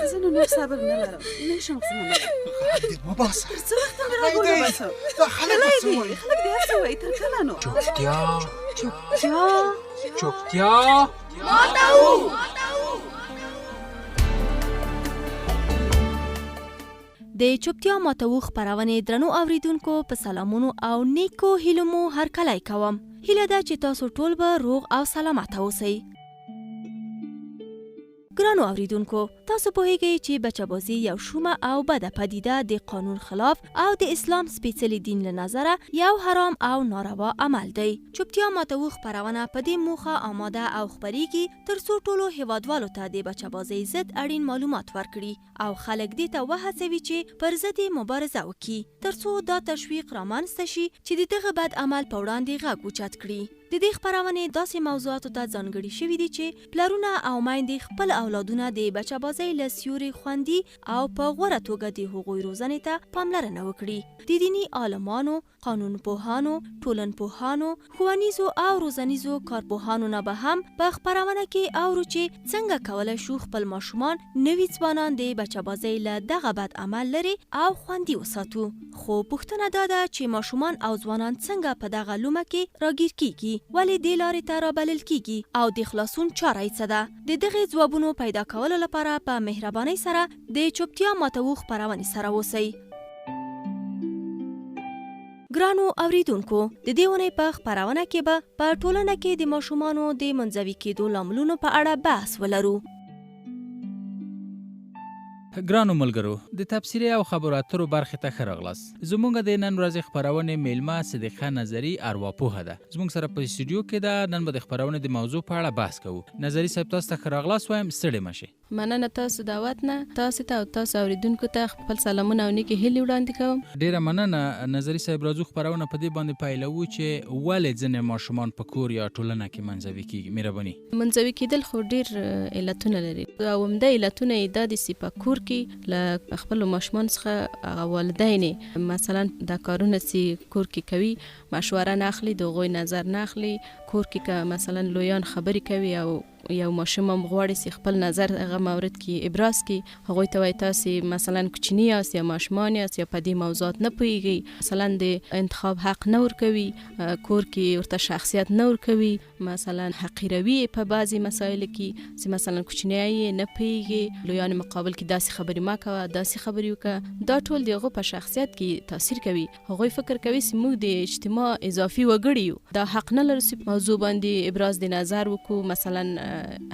زه نو نور صبر نه لرم، نه شم زغملی. غږ دې مه باسه. تر څه وخته مې غږونه باسم؟ دا خلک به څه وایي؟ خلک دې هر څه وایي، تر کله نو؟ چوپتیا، چوپتیا، چوپتیا. د چوپتیا ماتوو خپرونې درنو اوریدونکو، په سلامونو او نیکو هیلو مو هرکلی کوم. هیله ده چې تاسو ټول به روغ او سلامت اوسئ. ګرانو اوریدونکو، تاسو پوهیږئ چې بچه بازي یو شومه او بده پدیده، د قانون خلاف او د اسلام سپېڅلي دین له نظره یو حرام او ناروا عمل دی. چوپتیا ماتوو خپرونه په دې موخه آماده او خپریږي تر څو ټولو هیوادوالو ته د بچه بازۍ ضد اړین معلومات ورکړي او خلک دې ته وهڅوي چې پر ضد یې مبارزه وکړي، ترڅو دا تشویق رامنځته شي چې د دغه بد عمل په وړاندې غږ اوچت کړي. د دې خپرونې داسې موضوعاتو ته ځانګړي شوي دي چې پلرونه او میندې خپل اولادونه د بچه بازۍ له سیوري خوندي او په غوره توګه د هغوی روزنې ته پاملرنه وکړي. د دیني عالمانو، قانونپوهانو، ټولنپوهانو، ښوونیزو او روزنیزو کارپوهانو نه به هم په خپرونه کې اورو چې څنګه کولای شو خپل ماشومان، نوي ځوانان د بچه بازۍ له دغه بد عمل لرې او خوندي وساتو. خو پوښتنه دا ده چې ماشومان او ځوانان څنګه په دغه لومه کې راګیر کیږي؟ ولې دې لارې ته رابلل کیږي او د خلاصون چاره یې څه ده؟ د دغې ځوابونو پیدا کولو لپاره په مهربانۍ سره د چوپتیا ماتوو خپرونې سره اوسئ. ګرانو اوریدونکو، د دې اونۍ په خپرونه کې به په ټولنه کې د ماشومانو د منزوي کېدو لاملونو په اړه بحث ولرو. ګرانو ملګرو، د تبصرې او خبرو اترو برخې ته ښه راغلاست. زموږ د نن ورځې خپرونې میلمه صدیقه نظري ارواپوهه ده، زموږ سره په استودیو کې ده. نن به د خپرونې د موضوع په اړه بحث کوو. نظري صاحب، تاسو ته ښه راغلاست وایم، ستړي مه شئ. مننه تاسو دعوت نه. تاسو ته او تاسو اوریدونکو ته خپل سلامونه او نیکې هیلې وړاندې کوم. ډیره مننه نظري صاحب. راځو خپرونه په دې باندې پیلوو چې ولې ځینې ماشومان په کور یا ټولنه کې منزوي کیږي؟ مهرباني. منزوي کېدل خو ډیر علتونه لري او عمده علتونه یې دا دي چې په کور کې له خپلو ماشومان څخه هغه والدین یې مثلا دا کارونه چې کور کې کوي، مشوره نه اخلي، د هغوی نظر نه اخلي. کور کې که مثلا لویان خبرې کوي او یو ماشوم هم غواړي چې خپل نظر هغه مورد کې ابراز کړي، هغوی ته وایي تاسو مثلا کوچني یاست یا ماشومان یاست یا په دې موضوعات نه پوهیږئ. مثلا د انتخاب حق نه ورکوي، کور کې ورته شخصیت نه ورکوي، مثلا حقیروي په بعضې مسایلو کې چې مثلا کوچنی یې، نه پوهیږي، لویانو مقابل کې داسې خبرې مه کوه، داسې خبرې وکړه. دا ټول د هغو په شخصیت کې تاثیر کوي. هغوی فکر کوي چې موږ د اجتماع اضافي وګړي یو، دا حق نه لرو چې موضوع باندې ابراز د نظر وکړو، مثلا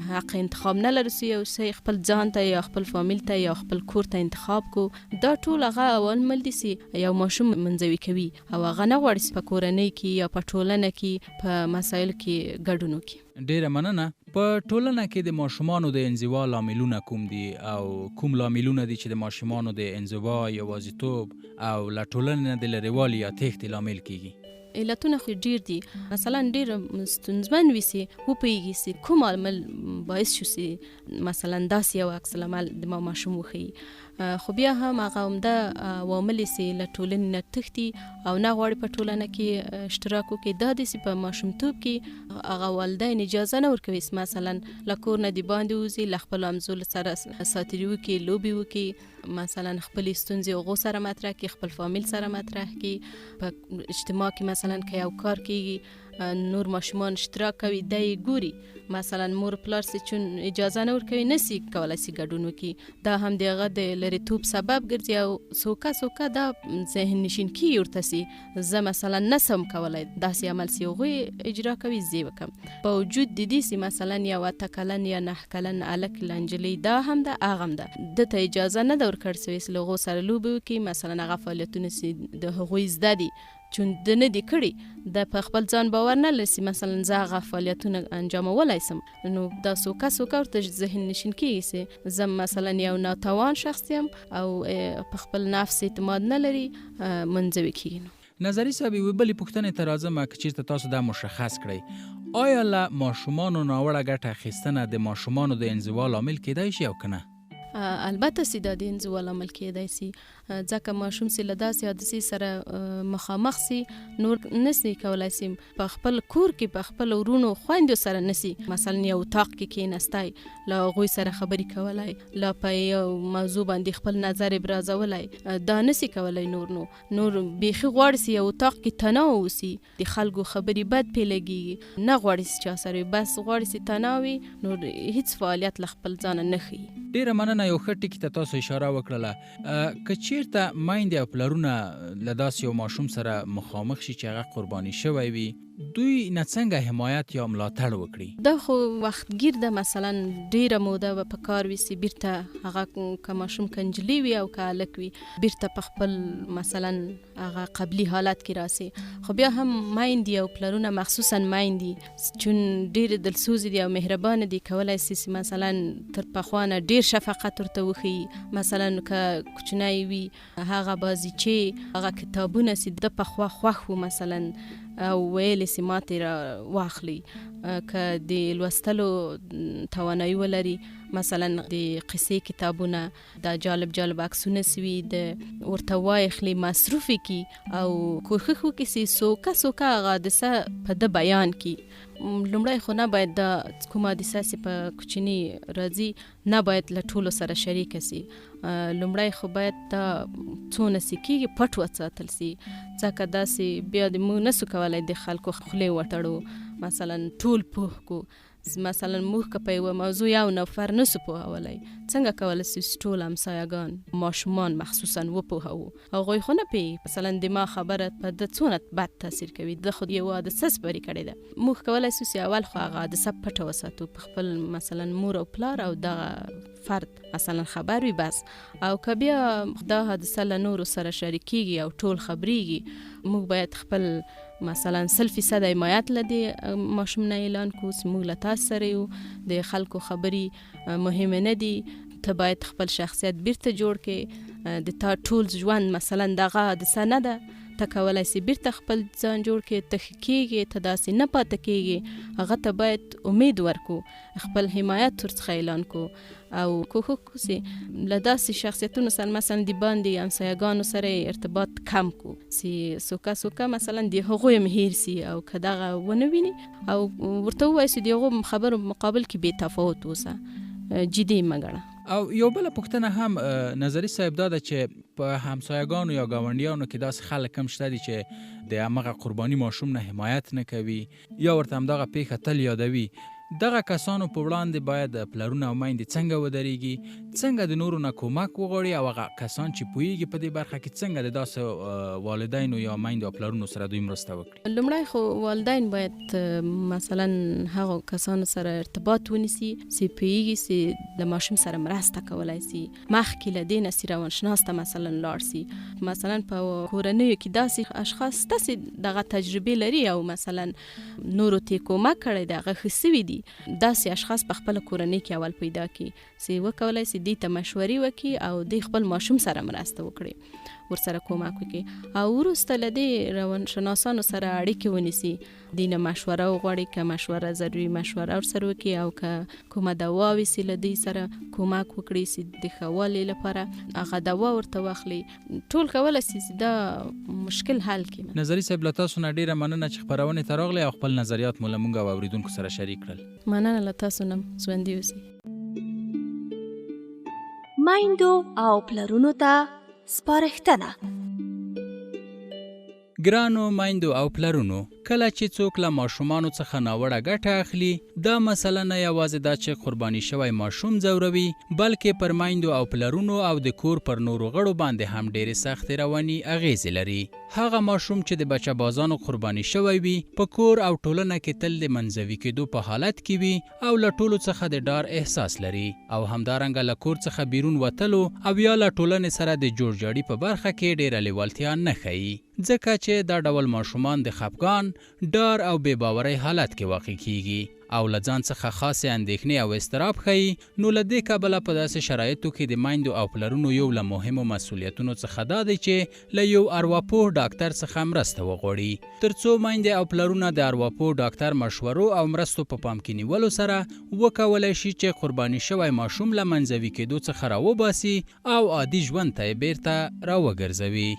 حق انتخاب نه لرو چې یو څه خپل ځان ته یا خپل فامیل ته یا خپل کور ته انتخاب کو. دا ټول هغه عوامل دي چې یو ماشوم منزوي کوي او هغه نه غواړي چې په کورنۍ کې یا په ټولنه کې په مسایلو کې ګډون وکړي. ډیره مننه. په ټولنه کې د ماشومانو د انزوا لاملونه کوم دي او کوم لاملونه دي چې د ماشومانو د انزوا، یوازیتوب او له ټولنې نه د لرېوالي یا تېښتې لامل کیږي؟ علتونه خو ډیر دي. مثلا ډیر ستونزمن وي چې وپوهیږي چې کوم عامل باعث شو چې مثلا داسې یو عکس العمل د ما ماشوم وښیي، خو بیا هم هغه عمده عوامل چې له ټولنې نه تښتي او نه غواړي په ټولنه کې اشتراک وکړي، دا دي چې په ماشومتوب کې هغه والدین اجازه نه ورکوي چې مثلا له کور نه د باندې ووځي، له خپلو همزولو سره ساتیري وکړي، لوبې وکړي، مثلا خپلې ستونزې هغو سره مطرح کړي، خپل فامیل سره مطرح کړي. په اجتماع کې مثلا که یو کار کیږي، نور ماشومان اشتراک کوي، دی یې ګوري، مثلا مور پلار سي چون اجازه نه ورکوي، نسی کولای سي ګډون وکړي. دا هم د هغه د لرېتوب سبب ګرځي او سوکه سوکه دا ذهن نشین کیږي ورته سي زه مثلا نسم کولای داسې عمل سي هغوی اجرا کوي، زه یې وکړم. په وجود د دې سي مثلا یو 8 کلن یا 9 کلن هلک له نجلۍ دا هم ده هغه هم ده، ده ته اجازه نه ده ورکړ سوې چې له هغو سره لوبې وکړي، مثلا هغه فعالیتونه چې د هغوی زده دي، چون د نه دي کړي، د په خپل ځان باور نه لري چې مثلا زه هغه فعالیتونه انجامولای سم. نو دا سوکه سوکه ورته ذهن نشین کیږي چې زه مثلا یو ناتوان شخص یم او په خپل نفس اعتماد نه لري، منزوي کیږي. نو نظري صاحب، یوې بلې پوښتنې ته راځم. که چیرته تاسو دا مشخص کړئ، آیا له ماشومانو ناوړه ګټه اخیستنه د ماشومانو د انزوا لامل کیدای شي او که نه؟ البته سي دا د انزوا لامل کېدای سي، ځکه ماشوم سي له داسې حادثې سره مخامخ سي نور نسي کولای سي په خپل کور کې په خپل ورونو خویندو سره نسي مثلا یو اتاق کې کېناستای، له هغوی سره خبرې کولای، لا په یو موضوع باندې خپل نظر ابرازولای، دا نسي کولای. نور نو نور بیخي غواړي سي یو اتاق کې تنها اوسي، د خلکو خبرې بد پې لګېږي، نه غواړي چې چا سره وي، بس غواړي چې تنها وي، نور هیڅ فعالیت له خپل ځانه نه ښيي. ډیره مننه، یو ښه ټکي ته تاسو اشاره وکړله. که چیرته میندې او پلرونه له داسې یو ماشوم سره مخامخ شي چې هغه قرباني شوی وي، دوی نه څنګه حمایت یا ملاتړ وکړي؟ دا خو وختګیر ده، مثلا ډیره موده به په کار وي چې بیرته هغه که ماشوم که نجلۍ وي او که هلک وي بیرته په خپل مثلا هغه قبلي حالت کې راسي. خو بیا هم میندې او پلرونه، مخصوصا میندې چون ډېر دلسوزې دي او مهربانه دي، کولای سي چې مثلا تر پخوا نه ډېر شفقت ورته وښيي. مثلا که کوچنی وي هغه بازیچې، هغه کتابونه چې د پخوا خوښ وو مثلا او ویلې چې ماته را واخلي، که د لوستلو توانایي ولري مثلا د قصې کتابونه، دا جالب جالب عکسونه سوي د ورته واخلي، مصروف کی او کوښښ وکړي چې سوکه سوکه هغه حادثه په ده بیان کړي. لومړی خو نه باید دا کومه حادثه چې په کوچني راځي نه باید له ټولو سره شریکه سي. لومړی خو باید دا څونه سي کېږي پټ وساتل سي، ځکه داسې بیا د موږ نسو کولی د خلکو خولې وتړو، مثلا ټول پوه کو. مثلا موږ که په یوه موضوع یو نفر نسو پوهولی، څنګه کولی سو چې ټول همسایهګان، ماشومان مخصوصا وپوهوو؟ هغوی خو نه پوهېږي. مثلا د ما خبره په ده څونه بد تاثیر کوي، ده خو یوه حادثه سپرې کړې ده. موږ کولی سو چې اول خو هغه حادثه پټه وساتو په خپل مثلا مور او پلار او دغه فرد مثلا خبر وي بس. او که بیا دا حادثه له نورو سره شریکېږي او ټول خبرېږي، موږ باید خپل مثلا 100% حمایت له دې ماشوم نه اعلان کړو چې موږ له تاسو سره یو، د خلکو خبرې مهمې نه دي، ته باید خپل شخصیت بیرته جوړ کړې، د تا ټول ژوند مثلا دغه حادثه نه ده، ته کولای سې بیرته خپل ځان جوړ کړې، ته ښه کېږې، ته داسې نه پاتې کېږې. هغه ته باید امید ورکړو، خپل حمایت ورڅخه اعلان کړو او کوښښ وکړو چې له داسې شخصیتونو سره مثلا د باندې همسایهګانو سره ارتباط کم کړو چې سوکه سوکه مثلا د هغوی هم هېر سي، او که دغه ونه ویني او ورته ووایي چې د هغو خبرو مقابل کې بې تفاوت اوسه، جدي مه ګڼه. او یو بله پوښتنه هم نظري صاحب دا ده چې په همسایهګانو یا ګاونډیانو کې داسې خلک هم شته دي چې د همغه قرباني ماشوم نه حمایت نه کوي یا ورته همدغه پېښه تل یادوي. دغه کسانو په وړاندې باید پلرونه او میندې څنګه ودرېږي، څنګه د نورو نه کومک وغواړي، او هغه کسان چې پوهېږي په دې برخه کې څنګه د داسې والدینو یا میندو او پلرونو سره دوی مرسته وکړي؟ لومړی خو والدین باید مثلا هغو کسانو سره ارتباط ونیسي چې پوهېږي چې له ماشوم سره مرسته کولای سي، مخکې له دې نه چې روانشناس ته مثلا لاړ سي. مثلا په کورنیو کې داسې اشخاص شته چې دغه تجربې لري او مثلا نورو ته یې کومک کړی دی، هغه ښه سوي دي. داسې اشخاص په خپله کورنۍ کې اول پیدا کړي چې وکولای سي دوی ته مشورې وکړي او دوی خپل ماشوم سره مرسته وکړي، ورسره کومک وکړي، او وروسته له دې روانشناسانو سره اړیکې ونیسي، دوی نه مشوره وغواړي، که مشوره ضروري مشوره ورسره وکړي، او که کومه دوا وي چې له دوی سره کومک وکړي چې د ښه والي لپاره هغه دوا ورته واخلي. ټول کولی سي چې دا مشکل حل کړي. نظري صاحب له تاسو نه ډېره مننه چې خپرونې ته راغلې او خپل نظریات مو له موږ او اورېدونکو سره شریک کړل. مننه له تاسو نه، ژوندي اوسئ. میندو او پلرونو ته سپارښتنه. ګرانو میندو او پلرونو، کله چې څوک له ماشومانو څخه ناوړه ګټه اخلي، دا مسله نه یوازې دا چې قرباني شوی ماشوم ځوروي، بلکې پر میندو او پلرونو او د کور پر نورو غړو باندې هم ډېرې سختې رواني اغېزې لري. هغه ماشوم چې د بچه بازانو قرباني شوی وي، په کور او ټولنه کې تل د منزوي کېدو په حالت کې وي او له ټولو څخه د ډار احساس لري، او همدارنګه له کور څخه بیرون وتلو او یا له ټولنې سره د جوړجاړي په برخه کې ډېره لیوالتیا نه ښيي، ځکه چې دا ډول ماشومان د خپګان، ډار او بې باورۍ حالت کې واقع کیږي او له ځان څخه خاصې اندېښنې او اضطراب ښيي، نو له دې کبله په داسې شرایطو کې د میندو او پلرونو یو له مهمو مسؤلیتونو څخه دا دی چې له یو ارواپوه ډاکتر څخه مرسته وغواړي، تر څو میندې او پلرونه د ارواپوه ډاکتر مشورو او مرستو په پام کې نیولو سره وکولای شي چې قرباني شوی ماشوم له منزوي کېدو څخه راوباسي او عادي ژوند ته یې بېرته راوګرځوي.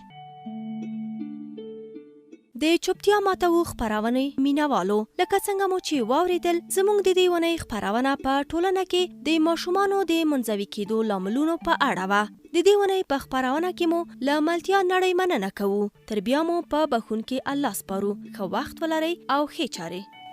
د چوپتیا ماتوو خپرونې مینوالو، لکه څنګه مو چې واورېدل، زموږ د دې اونۍ خپرونه په ټولنه کې د ماشومانو د منزوي کېدو لاملونو په اړه وه. د دې اونۍ په خپرونه کې مو له ملتیا نړۍ مننه کوو. تر بیا مو په بښونکي الله سپارو. ښه وخت ولرئ او ښې چارې.